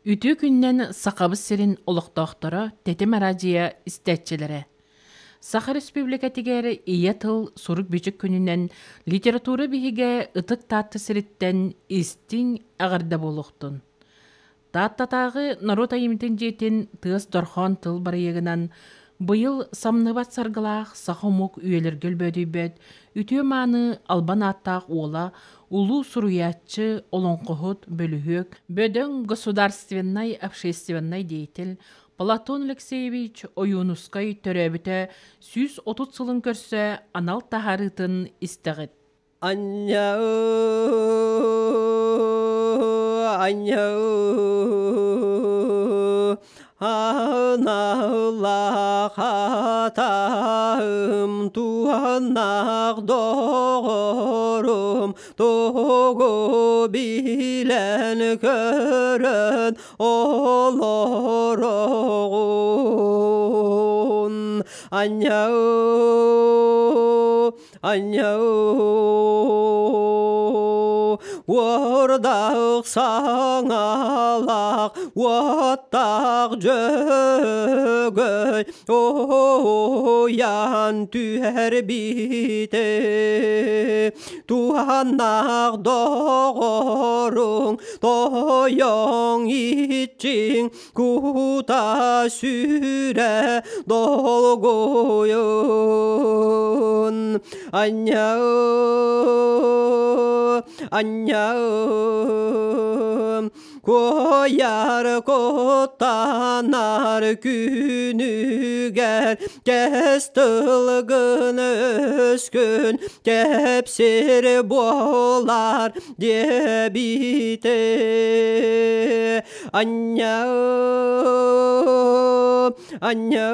Үтүө күнүнэн Сахабыт сирин олохтоохторо, Тэтим араадьыйа истээччилэрэ! Саха Республикатыгар Ийэ тыл сурук-бичик күнүнэн литература биһигэ Ытык Таатта сириттэн истиҥ эҕэрдэ буолуохтун! Тааттатааҕы норуот айымньытын дьиэтин Тыас Дорхоон тыл барыйыгынан быйыл самныбат саргылаах саха омук үйэлэргэ өлбөөдүйбэт үтүө-мааны албан ааттаах уола улуу суруйааччы, олоҥхоһут, бөлүһүөк, бөдөҥ государственнай общественнай деятель Платон Алексеевич Ойуунускай төрөөбүтэ 130 сылын көрсө анал таһаарыытын истэҕит. Анньа анньа Аналахатаым туһаннаах доҕорум тугу билэн көрөн олороҕун Анньа Анньа уордаах саҥалаах уоттаах дьөгөй уйан түһэрбите туһаннаах доҕоруҥ тойоҥ иччиҥ кута сүрэ долгуйун анньа анньа куойар куттанар күнүгэр кэс тылгын өскүн кэпсир буолар диэбите Анньа анньа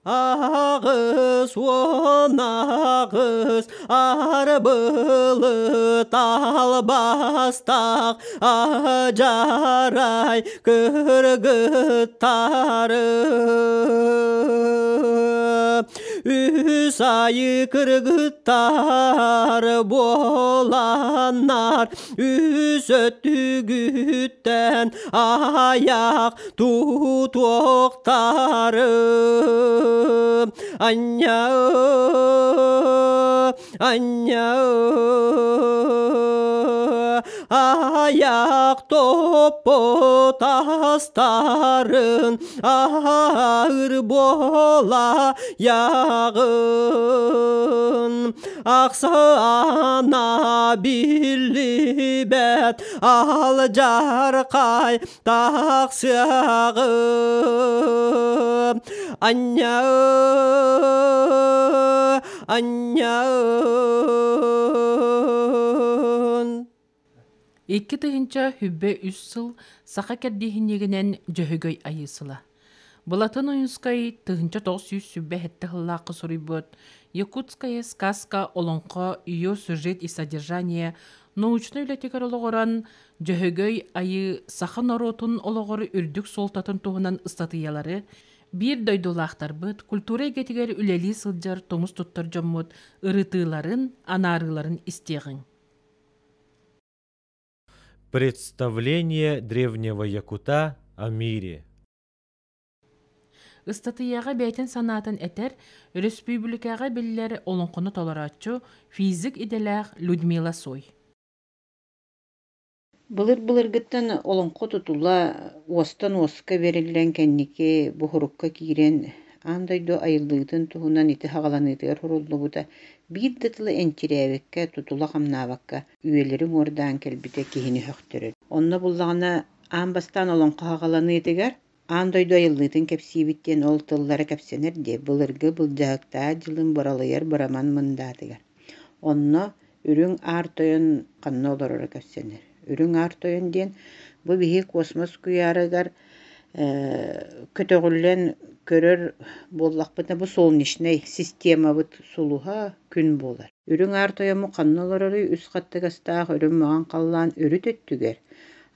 Аҕыс уон аҕыс арбылы талбастаах адьарай кыргыттары Үс айы кыргыттар буоланнар үс өттүгүттэн аяқ тутуохтары анньа анньа аяқ топпут астарын аһыр буола яҕын ахсаана биллибэт алдьархай тахсыаҕы анньа анньа 2023 сыл саха кэрдииһинньигинэн Дьөһөгөй Айыы сыла. Былатын Ойуунскай 1927 сыллаахха суруйбут «Якутская сказка олоҥхо ее сюжет и содержание» научнай үлэтигэр олоҕуран Дьөһөгөй Айыы саха норуотун олоҕор үрдүк суолтатын туһунан ыстатыйалары биир дойдулаахтарбыт культура эйгэтигэр үлэлии сылдьар тумус туттар дьоммут ырытыыларын, анаарыыларын истиэҕиҥ. Представление древнего якута о мире. Ыстатыйаҕа бэйэтин санаатын этэр, өрөспүүбүлүкэҕэ биллэр олоҥхону толорооччу, физик идэлээх Людмила Сой. Былыр-былыргыттан олоҥхо тутула уостан уоска бэриллэн кэнники буһурукка киирэн аан дойду айыллыытын туһунан ити саҕаланыытыгар суруллубута биир да тылы энчирээбэккэ, тутула хамнаабакка үйэлэри уҥуордаан кэлбитэ киһини сөхтөрөр. Онно буллаҕына аан бастаан олоҥхо саҕаланыытыгар аан дойду айыллыытын кэпсиибит диэн ол тыллара кэпсэнэр дии былыргы былдьаһыктаах дьылын быралыйар быраман мындаатыгар. Онно Үрүҥ Аар Тойон ханна олороро кэпсэнэр. Үрүҥ Аар Тойон диэн бу биһи космос куйаарыгар көтөҕүллэн көрөр буоллахпытына бу солнечнай системабыт сулуһа күн буолар. Үрүҥ Аар Тойоммут ханна олороруй? Үс хаттыгастаах үрүҥ маҥан халлаан үрүт өттүгэр,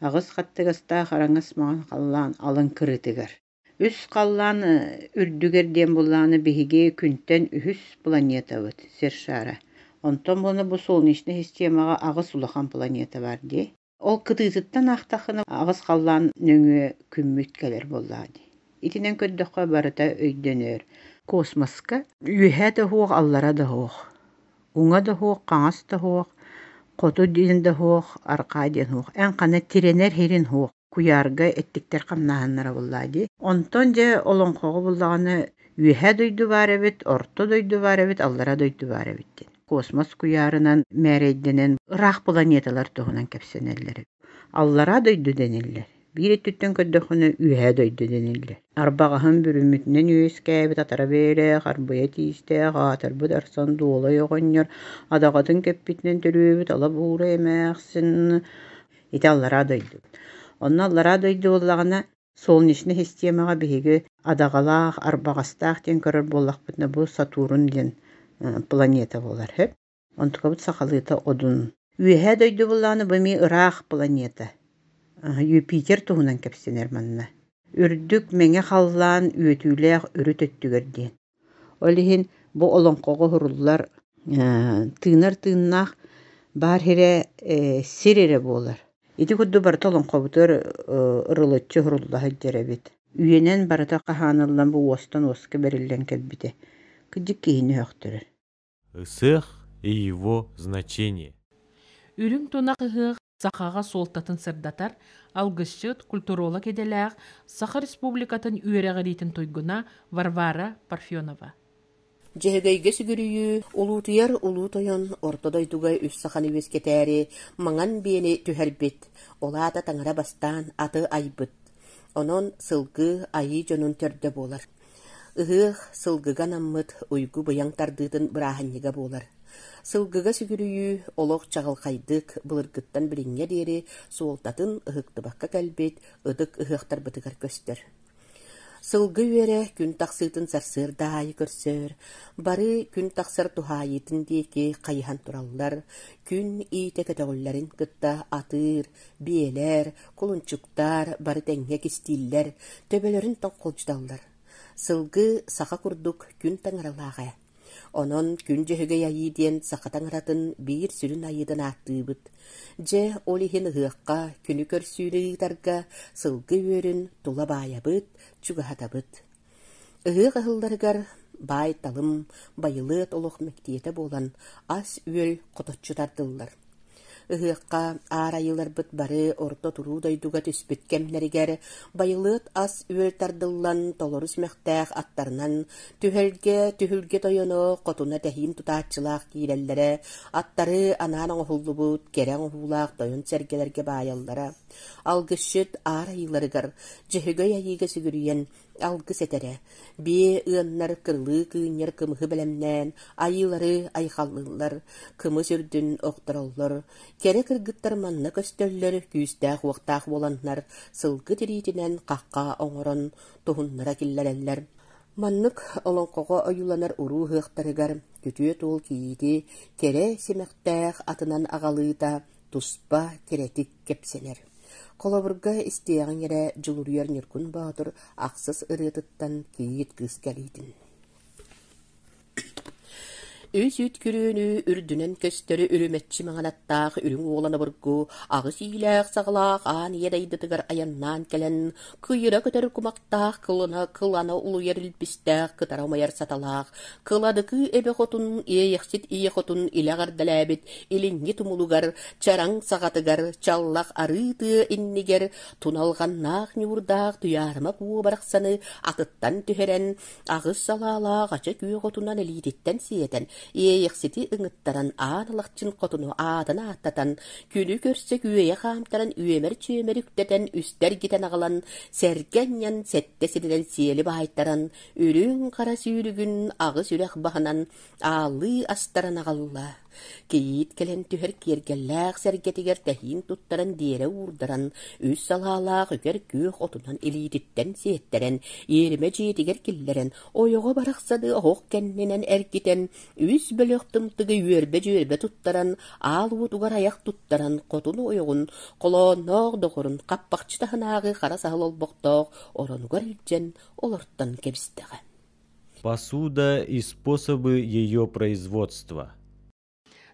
аҕыс хаттыгастаах араҥас маҥан халлаан алын кырыытыгар. Үс халлаан үрдүгэр диэн буоллаҕына биһиги күнтэн үһүс планетабыт сир шара. Онтон буолла бу солнечнай системаҕа аҕыс улахан планета баар дии. Ол кытыытыттан аахтаххына аҕыс халлаан нөҥүө күммүт кэлэр буоллаҕа дии. Итинэн көрдөххө барыта өйдөнөр. Космоска үөһээ да суох, аллара да суох. Уҥа да суох, хаҥас да суох, хоту диэн да суох, арҕаа диэн суох. Эн ханна тирэнэр сирин суох. Куйаарга эттиктэр хамнааһыннара буоллаҕа дии. Онтон дьэ олоҥхоҕо буллаҕына үөһээ дойду баар эбит, орто дойду баар эбит, аллара дойду баар эбит диэн. Космос куйаарынан мээрэйдэнэн ыраах планеталар туһунан кэпсэнэллэр. Аллараа дойду дэниллэр. Биир өттүттэн көрдөххүнэ үөһээ дойду дэниллэр. Арбаҕаһын бүрүммүтүнэн үөскээбит атара бэйэлээх, арбыйа тиистээх, аатырбыт Арсан Дуолай оҕонньор адаҕатын кэппитинэн төрүөбүт ала буура эмээхсин ити аллараа дойду. Онно аллараа дойду буоллаҕына солнечнай системаҕа биһиги адаҕалаах, арбаҕастаах диэн көрөр буоллахпытына бу Сатурн диэн планета буолар сөп. Онтукабыт сахалыыта Одун. Үөһээ дойду буоллаҕына бу эмиэ ыраах планета. Юпитер туһунан кэпсэнэр манна. Үрдүк мэҥэ халлаан үөтүүлээх үрүт өттүгэр диэн. Ол иһин бу олоҥхоҕо уһуруллар тыынар тыыннаах баар сирэ сир эрэ буолар. Ити курдук барыта олоҥхобутугар ырылыччы уһурулла сылдьар эбит. Үйэнэн барыта хаһааныллан бу уостан уоска бэриллэн кэлбитэ. Кырдьык киһини өһөхтөрөр. Ысыах и его значение. Үрүҥ тунах ыһыах сахаҕа суолтатын сырдатар, алгысчыт, культуролог идэлээх Саха Республикатын үөрэҕириитин туйгуна Варвара Парфенова. Дьөһөгөйгө сүгүрүйүү, улуутуйар улуу тойон орто дойдуга үс саханы үөскэтээри маҥан биэни түһэрбит, ол аата таҥара бастаан аты айбыт. Онон сылгы айыы дьонун төрдө буолар. Ыһыах сылгыга анаммыт уйгу-быйаҥ тардыытын бырааһынньыга буолар. Сылгыга сүгүрүйүү олох чаҕылхайдык былыргыттан билиҥҥэ диэри суолтатын ыһыктыбакка кэлбит ытык ыһыахтарбытыгар көстөр. Сылгы үөрэ күн тахсыытын сарсыарда аайы көрсөр, бары күн тахсар туһаайыытын диэки хайыһан тураллар, күн иитэ көтөҕүллэрин кытта атыыр, биэлэр, кулунчуктар бары тэҥҥэ кистииллэр, төбөлөрүн тоҥхолдьуталлар. Сылгы саха курдук күн таҥаралаах ээ. Онон Күн Дьөһөгөй Айыы диэн саха таҥаратын биир сүрүн айыытын ааттыыбыт. Дьэ, ол иһин ыһыахха күнү көрсүүнү ыытарга сылгы үөрүн тула баайабыт, чугаһатабыт. Ыһыах ыһылларыгар баай-талым, байылыат олох мэктиэтэ буолан ас-үөл хоточчу тардыллар. Ыһыахха аар айыыларбыт бары орто туруу дойдуга түспүт кэмнэригэр байылыат ас-үөл тардыллан толору симэхтээх аттарынан түһэлгэ түһүлгэ тойоно хотуна тэһиин тутааччылаах киирэллэрэ, аттары анаан оҥоһуллубут кэрэ оҥоһуулаах тойон сэргэлэргэ баайаллара. Алгысчыт аар айыыларыгар Дьөһөгөй айыыга сүгүрүйэн алгыс этэрэ, биэ ыаннар кырылыы кыынньар кымыһы бэлэмнээн, айыылары айхаллыыллар, кымыс үрдүн охтороллор. Кэрэ кыргыттар манна көстөллөр, күүстээх-уохтаах буоланнар, сылгы тириитинэн хахха оҥорон туһуннара киллэрэллэр. Маннык олоҥхоҕо ойууланар уруу ыһыахтарыгар күтүөт уол кийиити кэрэ симэхтээх атынан аҕалыыта туспа кэрэтик кэпсэнэр. Холобурга, истиэҕиҥ эрэ Дьулуруйар Ньургун Боотур ахсыс ырыатыттан кийиит кыыс кэлиитин. Үс үүт күрүөнү үрдүнэн көстөр үрүмэччи маҥан аттаах үрүҥ уолан обургу аҕыс иилээх-саҕалаах аан ийэ дайдытыгар айаннаан кэлэн, кыйыра көтөр кумахтаах кылына кылана улуйар илбистээх кытара умайар саталаах, кыладыкы эбэ хотун иэйэхсит ийэ хотун илэ эҕэрдэлээбит илиҥҥи тумулугар, чараҥ саҕатыгар, чаллах арыы тыа иннигэр туналҕаннаах ньуурдаах Туйаарыма куо барахсаны атыттан түһэрэн, аҕыс салаалаах ача күөх отунан илиититтэн сиэтэн, иэйэхсити ыҥыттаран аан алахчын хотуну аатын ааттатан, күнү көрсө күөйэ хаамтаран үөмэр-чүөмэр үктэтэн үстэ эргитэн аҕалан, сэргэ анньан сэттэ сиринэн сиэли баайтаран, үрүҥ хара сүүрүгүн аҕыс үрэх баһынан аалыы астаран аҕалла. Кийиит кэлэн түһэр киэргэллээх сэргэтигэр тэһиин туттаран диэрэ уурдаран, үс салаалаах үкэр күөх отунан илиититтэн сиэттэрэн, иэримэ дьиэтигэр киллэрэн, ойоҕо барахсаны оһох кэннинэн эргитэн, үс бөлөх тымтыгы үөрбэ-дьүөрбэ туттаран, аал уотугар айах туттаран, хотун ойоҕун, холоонноох доҕорун хаппахчы таһынааҕы хара саһыл олбохтоох оронугар илдьэн олортон кэбистэҕэ. Посуда и способы ее производства.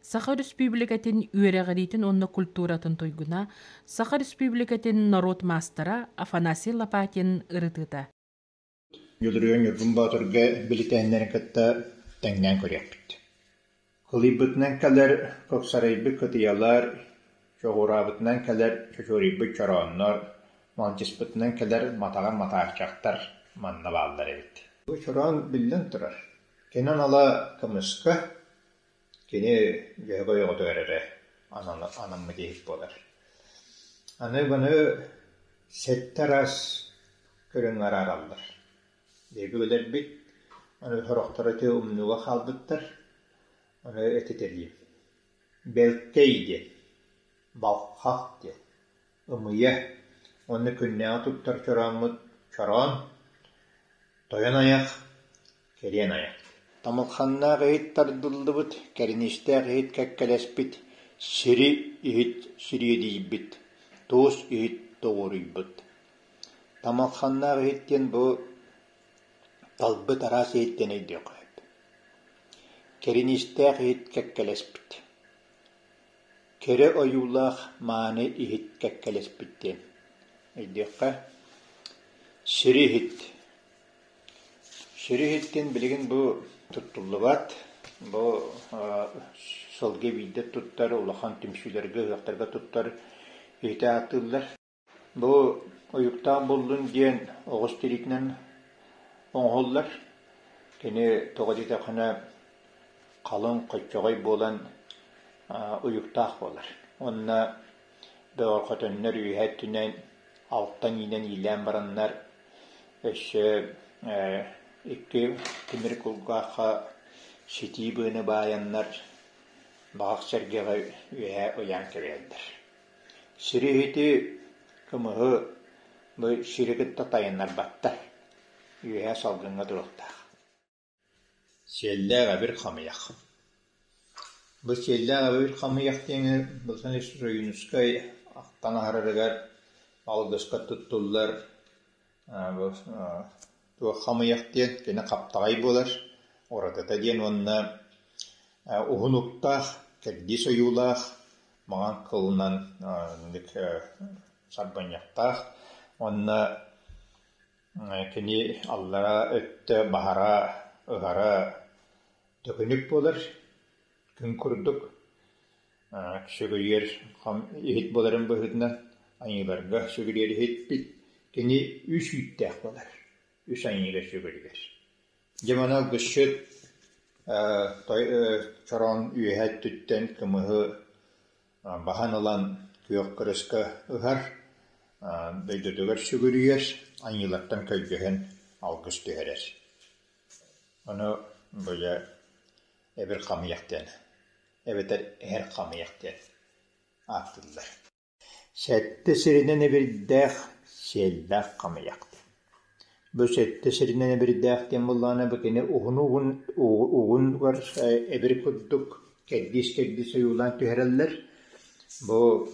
Саха Өрөспүүбүлүкэтин үөрэҕириитин уонна культуратын туйгуна, Саха Өрөспүүбүлүкэтин норуот маастара Афанасий Лопатин ырытыыта. Дьулуруйан Ньургун Боотурга билитэһиннэрин кытта тэҥнээн көрүөхпүт. Кылыйбытынан кэлэр коксарайбыт кытыйалар, чоҕураабытынан кэлэр чочуоруйбут чорооннор, малдьыспытынан кэлэр матаҕар матаарчахтар манна бааллар эбит. Бу чороон биллэн турар, кини анала кымыска, кини дьөһөгөй оҕотугар эрэ анаммыт иһит буолар. Аны маны сэттэ араас көрүҥҥэ араараллар. Өбүгэлэрбит аны сорохторо ити умнууга хаалбыттар, аны этитэлиим. Бэлкэй диэн, балхах диэн, ымыйа уонна күннээҕи туттар чорооммут чороон, тойон айах, кэриэн айах. Тамылханнаах иһит тардыллыбыт, кэриниистээх иһит кэккэлэспит, сири иһит сириэдийбит, туос иһит тоҕуоруйбут. Тамалханнаах иһит диэн бу талбыт араас иһиттэн өйдүөххэ сөп. Кэриниистээх иһит кэккэлэспит. Кэрэ ойуулаах мааны иһит кэккэлэспит диэн өйдүөххэ. Сири иһит. Сири иһит диэн билигин бу туттуллубат. Бу сылга биирдэ туттар, улахан түмсүүлэргэ, ыһыахтарга туттар иһити ааттыыллар. Бу уйуктаах буллун диэн оҕус тириитинэн оҥоһуллар. Кини тоҕо диэтэххинэ халыҥ, хоччоҕой буолан уйуктаах буолар. Уонна бөҕөрҕөтөннөр үөһэ өттүнэн алтан иинэн иилээн бараннар өссө икки тимир кулгаахха ситии быаны баайаннар баҕах сэргэҕэ үөһэ ыйаан кэбиһэллэр. Сири иһити кымыһы бу сири кытта тайыннарбаттар, үөһэ салгыҥҥа туруохтаах. Сиэллээх эбир хамыйах. Бу сиэллээх эбир хамыйах диэҥи Былсан Ойуунускай ахтан аһарарыгар алгыска туттуллар бу туох хамыйах диэн кини хаптаҕай буолар, уратыта диэн уонна уһун уктаах, кэрдиис ойуулаах, маҥан кылынан сарбынньахтаах уонна кини аллара өттө баһара, ыһара төкүнүк буолар, күн курдук сүгүрүйэр иһит буоларын быһыытынан айыыларга сүгүрүйэр иһиппит кини үс үүттээх буолар, үс айыыга сүгүрүйэр. Дьэ маны алгысчыт чороон үөһэ өттүттэн кымыһы баһан ылан күөх кырыска ыһар, дойдутугар сүгүрүйэр, айыылартан көрдөһөн алгыс түһэрэр. Ону бу дьэ эбир хамыйах диэн эбэтэр эһэр хамыйах диэн ааттыыллар. Сэттэ сиринэн эбирдээх, сиэллээх хамыйах. Бу сэттэ сиринэн эбирдээх диэн буоллаҕына бу кини уһун угун угунугар эбир курдук кэрдиис-кэрдиис ойуулаан түһэрэллэр. Бу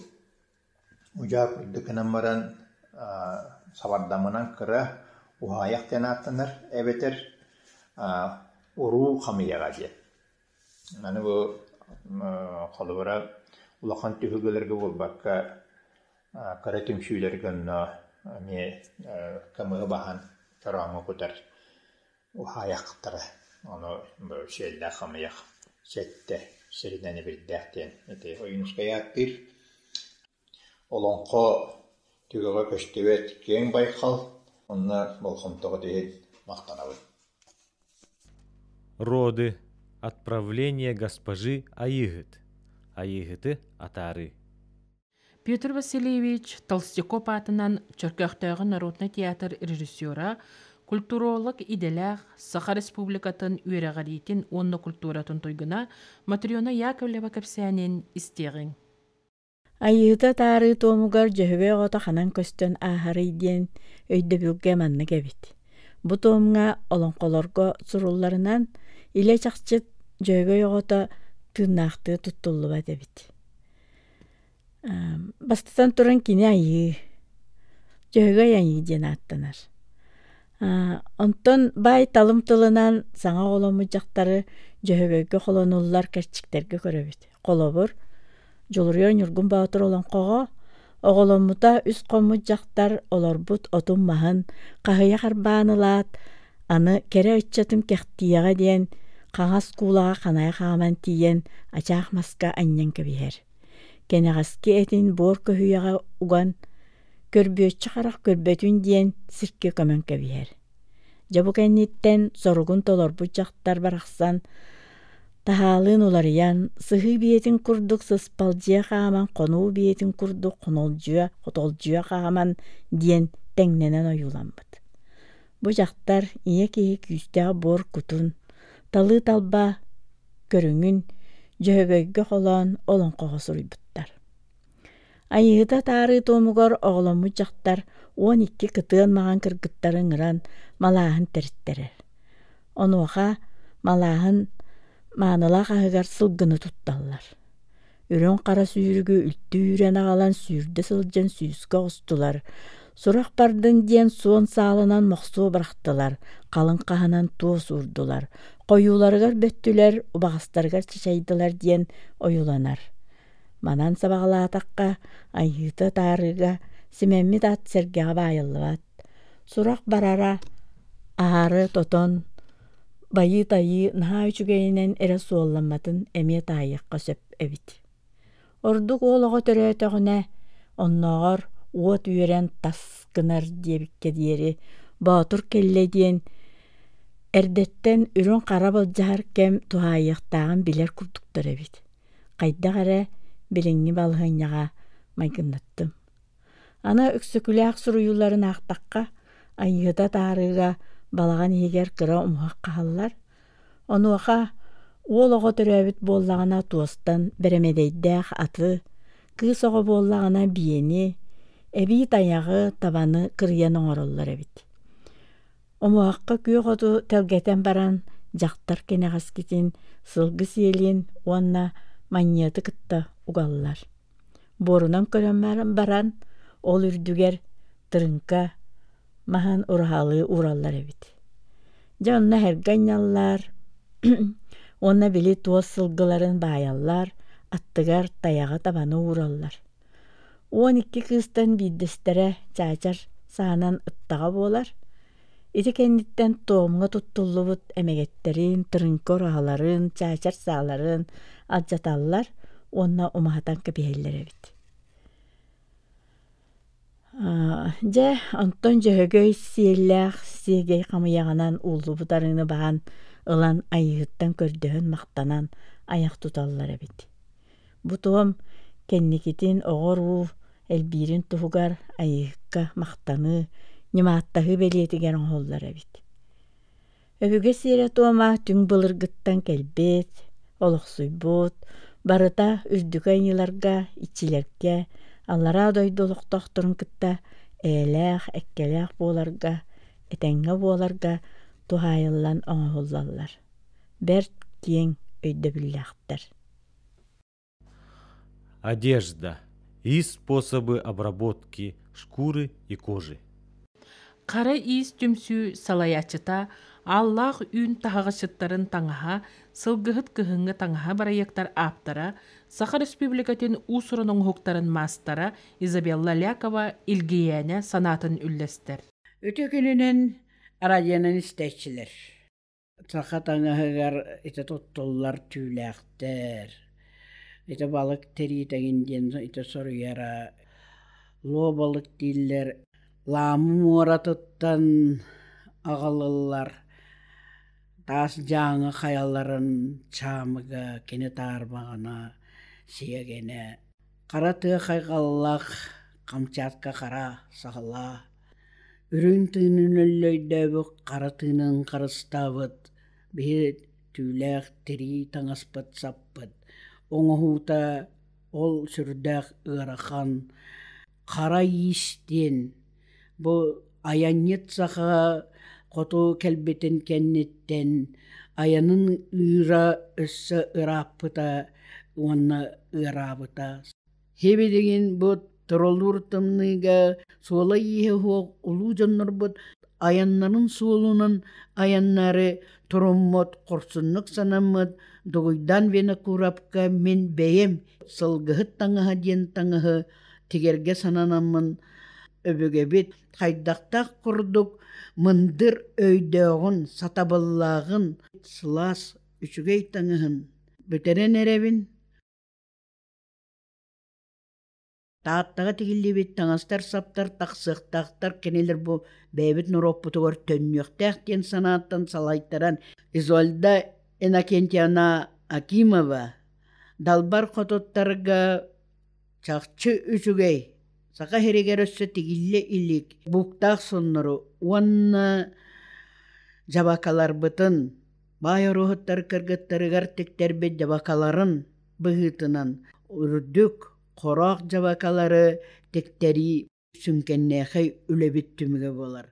удьаа курдук гынан баран сабардамынан кыра уһаайах диэн ааттанар эбэтэр уруу хамыйаҕа диэн. Аны бу холобура улахан түһүлгэлэргэ буолбакка кыра түмсүүлэргэ онно эмиэ кымыһы баһан чорооҥҥо кутар уһаайахтара. Ону бу сиэллээх хамыйах сэттэ сиринэн эбирдээх диэн ити Ойуунускай ааттыыр. Олоҥхо түгэҕэ көстүбэт киэҥ байҕал, онно болҕомтоҕут иһин махтанабын. Роды. Отправление госпожи Айыыһыт. Айыыһыты атаарыы. Петр Васильевич Толстяков аатынан Чөркөөхтөөҕү народнай театр режиссера, культуролог идэлээх Саха Республикатын үөрэҕириитин уонна культуратын туйгуна Матрена Яковлева кэпсээнин истиэҕиҥ. Айыыта таарыы туомугар Дьөһөгөй оҕото ханан көстөн ааһарый диэн өйдөбүлгэ маннык эбит. Бу туомҥа олоҥхолорго сурулларынан, илэ-чахчы Дьөһөгөй оҕото тыыннаахтыы туттуллубат эбит. Бастатан туран кини айыы, Дьөһөгөй айыы диэн ааттанар. Онтон баай талым тылынан саҥа оҕоломмут дьахтары Дьөһөгөйгө холонуллар кэрчиктэргэ көрөбүт. Холобур, Дьулуруйар Ньургун Боотур олоҥхоҕо оҕоломмута үс хоммут дьахтар олорбут отун-маһын хаһыйа харбаан ылаат, аны кэрэ ыччатым кэхтиэҕэ диэн хаҥас куулаҕа ханайа хааман тиийэн ачаах маска анньан кэбиһэр. Кэнэҕэски этин буор көһүйэҕэ уган, көрбүөччү харах көрбөтүн диэн сиргэ көмөн кэбиһэр. Дьэ бу кэнниттэн соругун толорбут дьахтар барахсан таһаалыын уларыйан, сыһыы биэтин курдук сыспалдьыйа хааман, хонуу биэтин курдук хонолдьуйа, хотолдьуйа хааман диэн тэҥнэнэн ойууламмыт. Бу дьахтар ийэ киһи күүстээх буор кутун, талыы-талба көрүҥүн Дьөһөгөйгө холоон олоҥхоҕо суруйбуттар. Айыыһыта таарыы туомугар оҕоломмут дьахтар 12 кытыан маҥан кыргыттары ыҥыран малааһын тэриттэрэр. Онуоха малааһын маанылаах аһыгар сылгыны тутталлар. Үрүҥ хара сүүрүгү үлтү үүрэн аҕалан сүүрдэ сылдьан сүүскэ оҕустулар. Сурах бардын диэн суон саалынан мохсуо бырахтылар, халыҥ хаһынан туос уурдулар, хойууларыгар бөттүлэр, убаҕастарыгар чачайдылар диэн ойууланар. Манан сабаҕалаатахха, айыыта таарыыга симэммит ат сэргэҕэ баайыллыбат. Сурах барара аһары тотон, байыы-тайыы наһаа үчүгэйинэн эрэ суолламматын эмиэ таайыахха сөп эбит. Ордук уол оҕо төрөөтөҕүнэ, оннооҕор уот үөрэн тас гынар диэбиккэ диэри Боотур кэллэ диэн эрдэттэн үрүҥ-хара былдьаһар кэм туһаайыахтааҕын билэр курдуктар эбит. Хайдах эрэ билиҥҥи балаһыанньаҕа майгыннаттым. Аны Өксөкүлээх суруйууларын аахтахха, Айыыһыта таарыыга балаҕан иһигэр кыра умуһах хаһаллар. Онуоха уол оҕо төрөөбүт буоллаҕына туостан бэрэмэдэйдээх аты, кыыс оҕо буоллаҕына биэни, эбии тайаҕы, табаны кырыйан оҥороллор эбит. Омуһахха күөх оту тэлгэтэн баран, дьахтар кэнэҕэскитин сылгы сиэлин уонна манньыаты кытта угаллар. Буорунан көрөн баран, ол үрдүгэр тырыҥка маһын ураһалыы уураллар эбит. Дьэ онно эһэргэ анньаллар уонна били туос сылгыларын баайаллар, аттыгар тайаҕы табаны уураллар. 12 кыыстан биирдэстэрэ чаачар саанан ыттаҕа буолар. Ити кэнниттэн туомҥа туттуллубут эмэгэттэрин, тырыҥка ураһаларын, чаачар сааларын алдьаталлар уонна умаһатан кэбиһэллэр эбит. Дьэ, онтон Дьөһөгөй сиэллээх сиэгэй хамыйаҕынан ууллубут арыыны баһан ылан Айыыһыттан көрдөһөн махтанан айах туталлар эбит. Бу туом кэнникитин оҕо-уруу элбиирин туһугар Айыыһыкка махтаныы, ньымааттаһыы бэлиэтигэр оҥоһуллар эбит. Өбүгэ сиэрэ-туома түҥ былыргыттан кэлбит, олохсуйбут, барыта үрдүкү айыыларга, иччилэргэ, аллараа дойду олохтоохторун кытта эйэлээх, эккэлээх буоларга, этэҥҥэ буоларга туһаайыллан оҥоһуллаллар. Бэрт киэҥ өйдөбүллээхтэр. Одежда и способы обработки шкуры и кожи. Хара иис түмсүү салайааччыта Ааллаах үүн таһаҕасчыттарын таҥаһа, сылгыһыт кыһыҥҥы таҥаһа бырайыактар ааптара, Саха Республикатын уус-уран оҥоһуктарын маастара Изабелла Лякова Илгийээнэ санаатын үллэстэр. Үтүө күнүнэн радионан истээччилэр. Саха таҥаһыгар ити туттуллар түүлээхтэр, ити балык тириитэҥин диэн ити суруйара, луо балык дииллэр, Лаамы муоратыттан аҕалыллар таас дьааҥы хайаларын чаамыга кини таарбаҕана, сиэгэнэ, хара тыа хайҕаллаах Камчатка хара саһыла Үрүҥ тыынын өллөйдөөбүт, хара тыынын харыстаабыт, биһи түүлээх тирии таҥаспыт саппыт, оҥоһуута ол сүрдээх ыарахан, хара иис диэн бу айанньыт саха хоту кэлбитин кэнниттэн айанын ыыра өссө ырааппыта уонна ыараабыта. Сибилигин бу торолуур тымныыга суола-ииһэ суох улуу дьоннорбут айаннарын суолунан айаннаары Туруммут, хорсуннук санаммыт Дугуйдаан Винокуровка мин бэйэм сылгыһыт таҥаһа диэн таҥаһы тигэргэ сананаммын өбүгэбит хайдахтаах курдук мындыр өйдөөҕүн, сатабыллааҕын, сылаас үчүгэй таҥаһын бүтэрэн эрэбин. Тааттаҕа тигиллибит таҥастар-саптар тахсыахтаахтар, кинилэр бу бэйэбит норуоппутугар төннүөхтээх диэн санааттан салайтаран Изольда Иннокентьевна Акимова далбар хотуттарга чахчы үчүгэй, Саха сиригэр өссө тигиллэ илик бууктаах соннору уонна дьабакаларбытын баай оруоһуттар кыргыттарыгар тиктэрбит дьабакаларын быһыытынан үрдүк хороох дьабакалары тиктэрии сүҥкэннээхэй үлэбит түмүгэ буолар.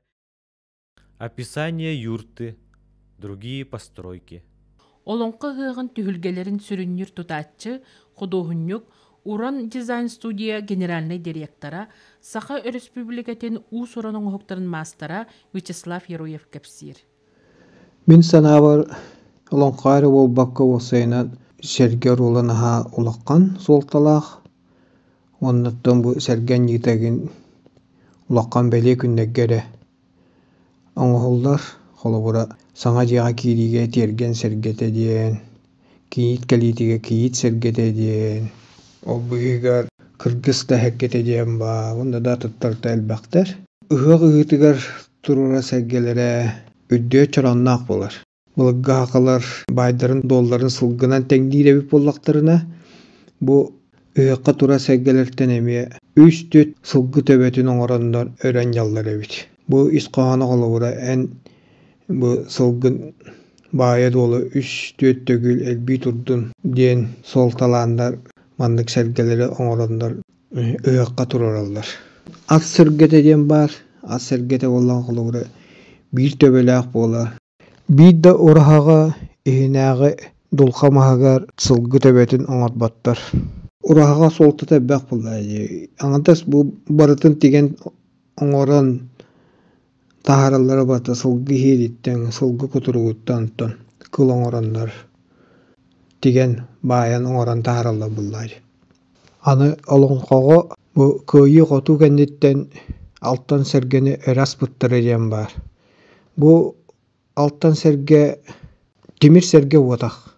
Описание юрты, другие постройки. Олоҥхо ыһыаҕын түһүлгэлэрин сүрүннүүр тутааччы, худуоһунньук, Уран дизайн-студия генеральнай директора, Саха Өрөспүүбүлүкэтин уус-уран оҥоһуктарын маастара Вячеслав Яроев кэпсиир. Мин санаабар, олоҥхо эрэ буолбакка уопсайынан сэргэ оруола наһаа улахан суолталаах. Уоннаттан бу сэргэ анньыыта игин улахан бэлиэ күннэргэ эрэ оҥоһуллар. Холобура, саҥа дьиэҕэ киириигэ тиэргэн сэргэтэ диэн, кийиит кэлиитигэр кийиит сэргэтэ диэн, ол быыһыгар кыргыс да сэргэтэ диэн баар уонна да атыттарта элбэхтэр. Ыһыах ыһыытыгар туруора сэргэлэрэ үрдүө чороонноох буолар. Былыргы сахалар баайдарын-дуолларын сылгынан тэҥниир эбит буоллахтарына, бу ыһыахха турар сэргэлэртэн эмиэ үс-түөрт сылгы төбөтүн оҥороннор өрө анньаллар эбит. Бу ис хоһооно холобура эн бу сылгын баайа-дуола үс-түөрт төгүл элбии турдун диэн суолталааннар маннык сэргэлэри оҥороннор ыһыахха туруораллар. Ат сэргэтэ диэн баар. Ат сэргэтэ буоллаҕына холобура биир төбөлөөх буолар. Биир да ураһаҕа иһинээҕи дулҕа маһыгар сылгы төбөтүн оҥорботтор. Ураһаҕа суолтата элбэх буоллаҕа дии. Аҥардас бу барытын тигэн оҥорон таһаараллара барыта сылгы иһиириттэн, сылгы кутуругуттан онтон кыл оҥороннор тигэн, баайан оҥорон таһаараллар буоллаҕа дии. Аны олоҥхоҕо бу кыайыы-хотуу кэнниттэн алтан сэргэни өрө аспыттара диэн баар. Бу алтан сэргэ тимир сэргэ уотах.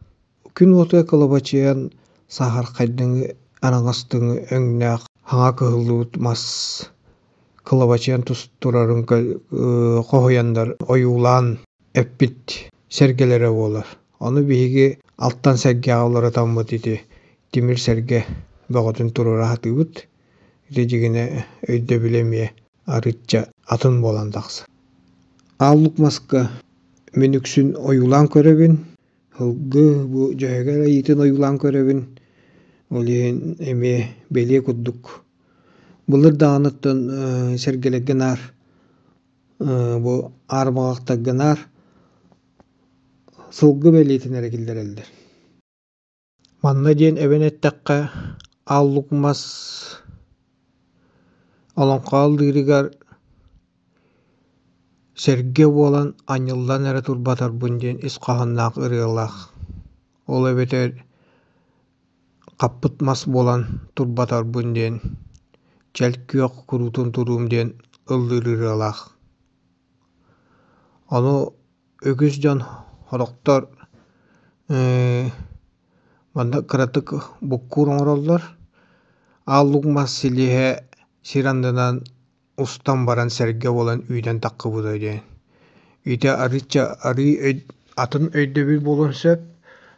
Күн уотугар кылабачыйан саһархайдыҥы араҥастыҥы өҥнөөх хаҥа кыһыллыбыт мас кылабачыйан турарын хоһуйаннар ойуулаан эппит сэргэлэрэ буолар. Ону биһиги алтан сэргэҕэ уларытаммыт ити тимир сэргэ бөҕөтүн туруора сатыыбыт. Ити дьигинэ өйдөбүлэ эмиэ арыычча атын буолан тахсар. Ааллык маска мин үксүн ойуулаан көрөбүн. Сылгы бу дьөһөгөр айыытын ойуулаан көрөбүн. Ол иһин эмиэ бэлиэ курдук. Былыр даҕаныттан сэргэлэргэ наар бу аармаҕахтарга наар сылгы бэлиэтин эрэ киллэрэллэр. Манна диэн эбэн эттэххэ, Ааллык мас олоҥхо аллыырыгар сэргэ буолан анньыллан эрэ турбатарбын диэн ис хоһоонноох ырыалаах. Ол эбэтэр хаппыт мас буолан турбатарбын диэн чэл күөх куруутун туруум диэн ыллыыр ырыалаах. Ону үгүс дьон сорохтор манна кыратык буккуур оҥороллор. Ааллык мас силиһэ сир аннынан устан баран сэргэ буолан үүнэн таххыбыта диэн. Ити арыычча арыы атын өйдөбүл буолуон сөп.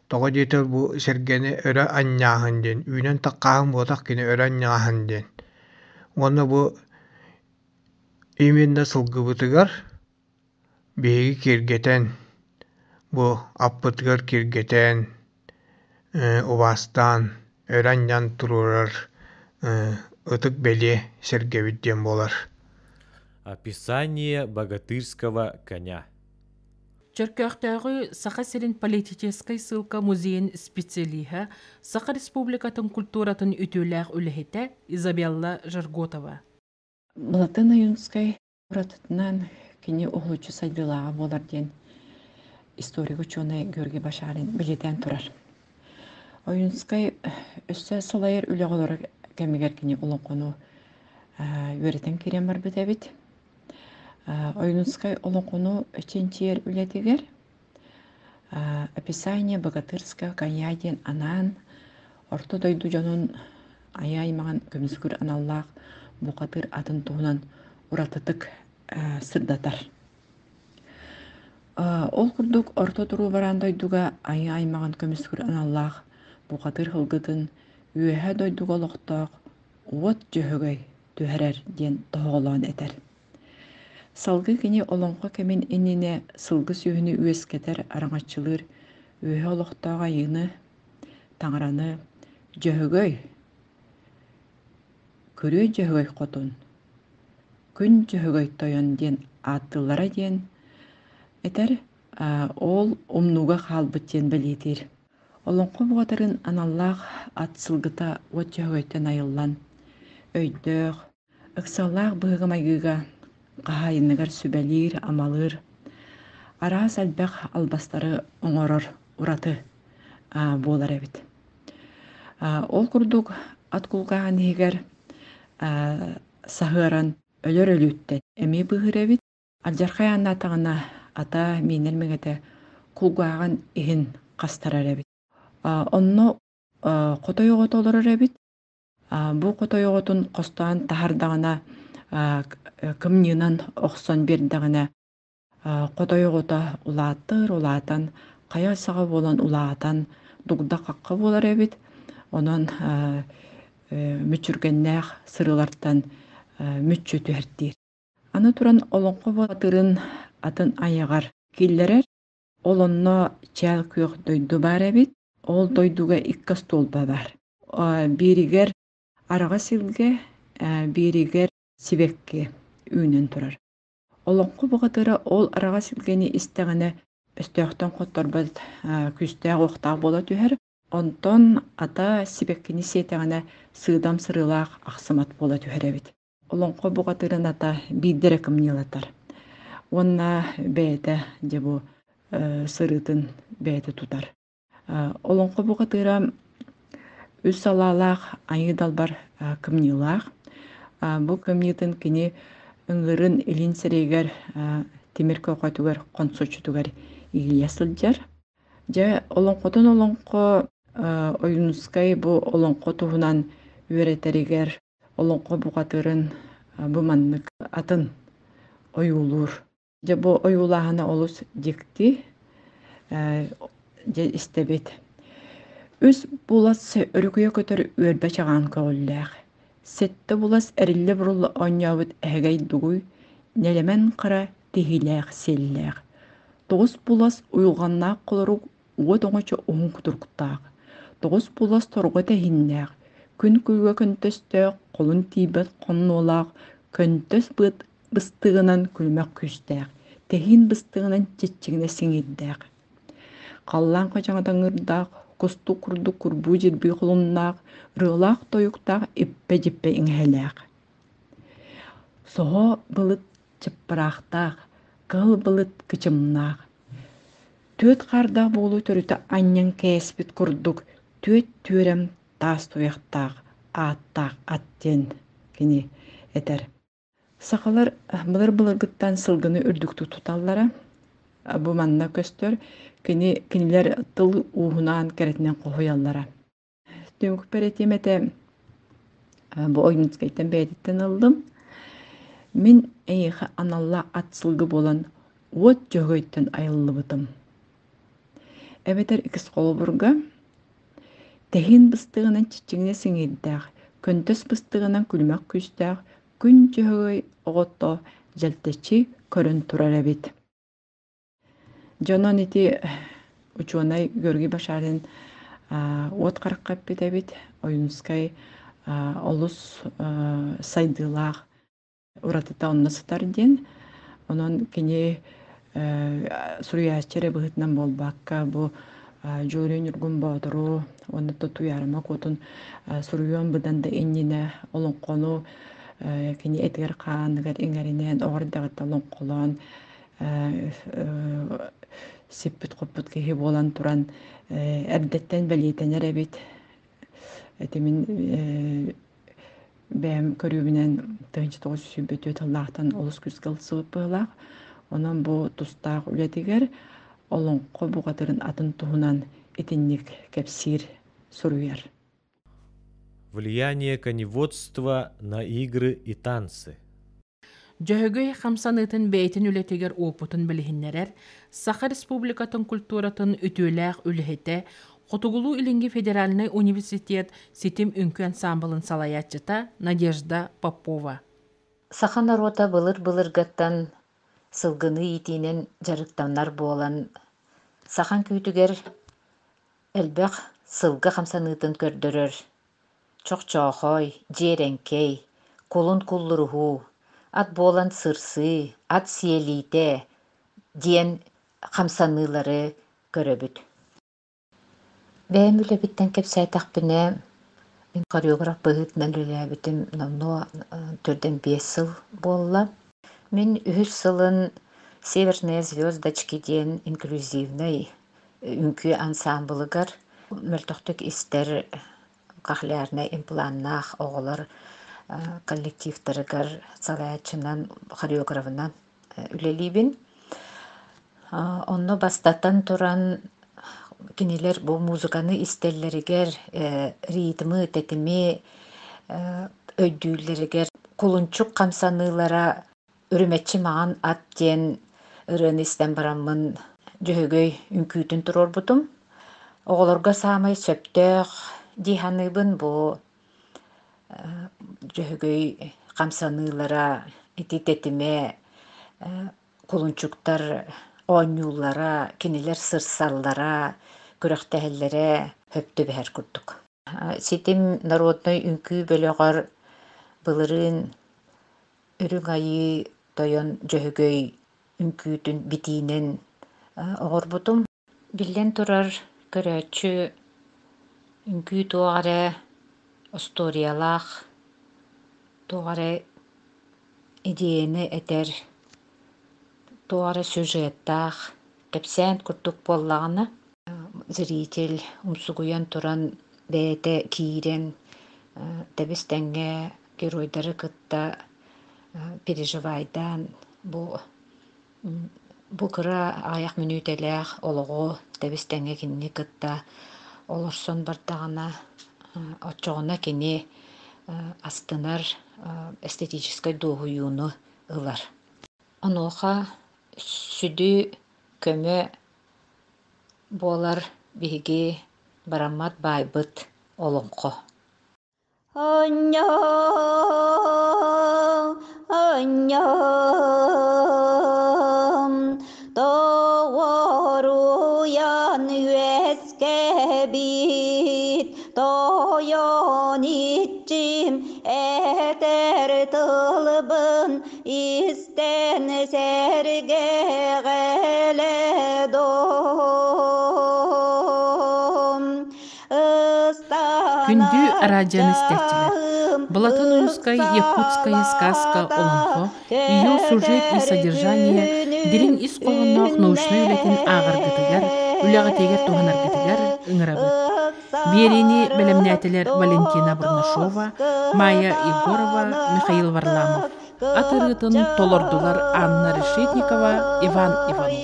Тоҕо диэтэр бу сэргэни өрө анньааһын диэн, үүнэн таххааһын буолбатах кини өрө анньааһын диэн. Уонна бу именно сылгыбытыгар биһиги киэргэтэн, бу аппытыгар киэргэтэн, убаастаан, өрө анньан туруорар ытык бэлиэ сэргэбит диэн буолар. Описание богатырского коня. Чөркөөхтөөҕү Саха сирин политическай ссылка музейын специалиһа, Саха Республикатын культуратын үтүөлээх үлэһитэ Изабелла Жерготова. Былатын Ойуунскай Уратытынан кини уһулуччу сайдыылааҕа буолар диэн. историк учуонай Георгий Башарин бэлиэтээн турар. Ойуунускай өссө салайар үлэҕэ олорор кэмигэр кини олоҥхону үөрэтэн киирэн барбыт эбит. Ойуунускай олоҥхону чинчийэр үлэтигэр «Описание богатырского коня» диэн анаан Орто дойду дьонун айа аймаҕын көмүскүүр аналлаах бухатыыр атын туһунан уратытык сырдатар. Ол курдук Орто туруу бараан дойдуга айыы аймаҕын көмүскүүр аналлаах бухатыыр сылгытын Үөһээ дойдуга олохтоох Уот Дьөһөгөй түһэрэр диэн тоһоҕолоон этэр. Салгыы кини олоҥхо кэмин иннинэ сылгы сүөһүнү үөскэтэр, араҥаччылыыр үөһэ олохтоох айыыны, таҥараны Дьөһөгөй, Күрүө Дьөһөгөй хотун, Күн Дьөһөгөй тойон диэн ааттыыллара диэн этэр, ол умнууга хаалбыт диэн бэлиэтиир. Олоҥхо бухатырын аналлаах ат сылгыта уот Дьөһөгөйтөн айыллан, өйдөөх, Ыксаллаах быһыыга-майгыга хаһаайыныгар сүбэлиир-амалыыр, араас элбэх албастары оҥорор ураты буолар эбит. Ол курдук ат кулгааҕын иһигэр саһыаран өлөр өлүүттэн эмиэ быыһыыр эбит. Алдьархай ааннаатаҕына ата миинэр миҥэтэ кулгааҕын иһин хастарар эбит. Онно хотой оҕото олорор эбит. Бу хотой оҕотун хостоон таһаардаҕына, кымньыынан охсон биэрдэҕинэ, хотой оҕото улаатар, улаатан, хайа саҕа буолан улаатан, дугда-хахха буолар эбит. Онон мүччүргэннээх сырыылартан мүччү түһэртиир. Аны туран олоҥхо баатырын атын айаҕар киллэрэр. Ол онно чээл күөх дойду баар эбит. Ол дойдуга икки остуолба баар. Бииригэр араҕас илгэ, бииригэр сибэкки үүнэн турар. Олоҥхо бухатыыра ол араҕас илгэни истэҕинэ өстөөхтөн хотторбот күүстээх-уохтаах буола түһэр. Онтон ата сибэккини сиэтэҕинэ сыыдам сырыылаах ахсымат буола түһэр эбит. Олоҥхо бухатыырын ата биирдэ эрэ кымньыылатар. Уонна бэйэтэ дьэ бу сырыытын бэйэтэ тутар. Олоҥхо бухатыыра үс салаалаах Айыы Далбар кымньыылаах. Бу кымньыытын кини ыҥыырын илин сирэйигэр тимир көхөтүгэр хонсоччутугар иилэ сылдьар. Дьэ, олоҥхотун олоҥхо Ойуунускай бу олоҥхо туһунан үөрэтэригэр олоҥхо бухатыырын бу маннык атын ойуулуур. Дьэ бу ойуулааһына олус дьикти, дьэ истэбит. Үс булас өрүкүйэ көтөр үөрбэ чаҕаан көҕүллээх, сэттэ булас эриллэ-бурулла оонньообут эһэгэй дугуй, нэлэмэн хара тиһилээх сиэллээх, тоҕус булас уйулҕаннаах холорук уот оҥочо уһун кутуруктаах, тоҕус булас торҕо тэһииннээх, күн күлүгэ көнтөстөөх, холун тиийбэт хоннуолаах, көнтөс быат быстыгынан күлүмэх күүстээх, тэһиин быстыгынан чиччигинэ сиҥирдээх. Халлаан хачаҥата ыҥырдаах, кустук курдук курбуу дьирбии холуннаах, ырыалаах-тойуктаах иппэ-дьиппэ иҥэһэлээх. Соһо былыт чыппыраахтаах, кыһыл былыт кычымнаах. Түөрт хаардаах буолуу төрүтэ анньан кээспит курдук түөрт түөрэм таас туйахтаах ааттаах ат диэн кини этэр. Сахалар былыр-былыргыттан сылгыны үрдүктүк туталлара. Бу манна көстөр, кини кинилэр тыл ууһунаан кэрэтинэн хоһуйаллара. Түмүкпэр этиэм этэ, бу Ойуунускайтан бэйэтиттэн ыллым. Мин эйиэхэ аналлаах ат сылгы буолан уот дьөһөгөйтөн айыллыбытым. Эбэтэр иккис холобурга Тэһиин быстыгынан чиччигинэ сиҥиирдээх, көнтөс быстыгынан күлүмэх күүстээх күн дьөһөгөй оҕото дьэлтэччи көрөн турар эбит. Дьонон ити учуонай Георгий Башарин уот харахха эппит эбит. Ойуунускай олус сайдыылаах уратыта онно сытар диэн. Онон кини суруйааччы эрэ быһыытынан буолбакка, бу Дьулуруй Ньургун Боотуру уонна Туйаарыма Куотун суруйуон быдан да иннинэ олоҥхону кини этигэр-хааныгар иҥэринэн, оҕо эрдэҕиттэн олоҥхолоон. сиппит-хоппут киһи буолан туран эрдэттэн бэлиэтэнэр эбит. Ити мин бэйэм көрүүбүнэн 1924 сыллаахтан олус күүскэ ылсыбыт быһыылаах. Онон бу тустаах үлэтигэр олоҥхо бухатырын атын туһунан итинник кэпсиир, суруйар. Влияние коневодства на игры и танцы. Дьөһөгөй хамсаныытын бэйэтин үлэтигэр уопутун билиһиннэрэр Саха Республикатын культуратын үтүөлээх үлэһитэ, Хотугулуу-Илиҥҥи федеральнай университет ситим үҥкүү ансаамбылын салайааччыта Надежда Попова. Саха норуота былыр-былыргаттан сылгыны иитиинэн дьарыктанар буолан, саха үҥкүүтүгэр элбэх сылгы хамсаныытын көрдөрөр чохчоохой, дьиэрэҥкэй, кулун куллуруһуу, ат буолан сырсыы, ат сиэлиитэ диэн хамсаныылары көрөбүт. Бэйэм үлэбиттэн кэпсээтэхпинэ, мин хореограф быһыытынан үлэлээбитим номнуо 4-5 сыл буолла. Мин үһүс сылын «Северные звездочки» диэн инклюзивнай үҥкүү ансаамбылыгар мөлтөхтүк истэр кохлеарнай импланнаах оҕолор коллективтарыгар салайааччынан, хореографынан үлэлиибин. Онно бастатан туран кинилэр бу музыканы истэллэригэр ритмы, тэтими өйдүүллэригэр кулунчук хамсаныылара Үрүмэччи маҕан ат диэн ырыаны истэн бараммын Дьөһөгөй үҥкүүтүн туруорбутум. Оҕолорго саамай сөптөөх дии саныыбын бу Дьөһөгөй хамсаныылара, ити тэтимэ, кулунчуктар оонньууллара, кинилэр сырсаллара, күрэхтэһэллэрэ сөп түбэһэр курдук. Ситим народнай үҥкүү бөлөҕөр былырыын Үрүҥ Айыы Тойон Дьөһөгөй үҥкүүтүн битиинэн оҥорбутум. Биллэн турар, көрөөччү үҥкүү туох эрэ остуоруйалаах, туох эрэ идеяны этэр, туох эрэ сюжеттаах кэпсээн курдук буоллаҕына, зритель умсугуйан туран бэйэтэ киирэн тэбис-тэҥҥэ геройдары кытта переживайдаан бу бу кыра аҕыйах мүнүүтэлээх олоҕу тэбис-тэҥҥэ кинини кытта олорсон бардаҕына оччоҕуна кини астынар эстетическай дуоһуйууну ылар. Онуоха сүдү көмө буолар биһиги бараммат баайбыт олоҥхо. Анньам, тоҕоруйан үөскэбит, тойон иччим этэр тылбын истэн сэргэҕэлэ дом. Күндү араадьыйаны истээччилэр! Былатын Ойуускай «Якутская сказка» олоҥхо ее сюжет и содержание дириҥ ис хоһоонноох научнай үлэтин ааҕаргытыгар, үлэҕитигэр туһанаргытыгар ыҥырабыт. Биэриини бэлэмнээтилэр Валентина Бурнашова, Майя Егорова, Михаил Варламов. Ат ырыатын толордулар Анна Решетникова, Иван Иванов.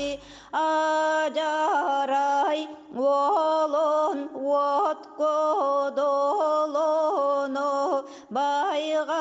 Адьарай уолун уот кодолону байҕаллаан.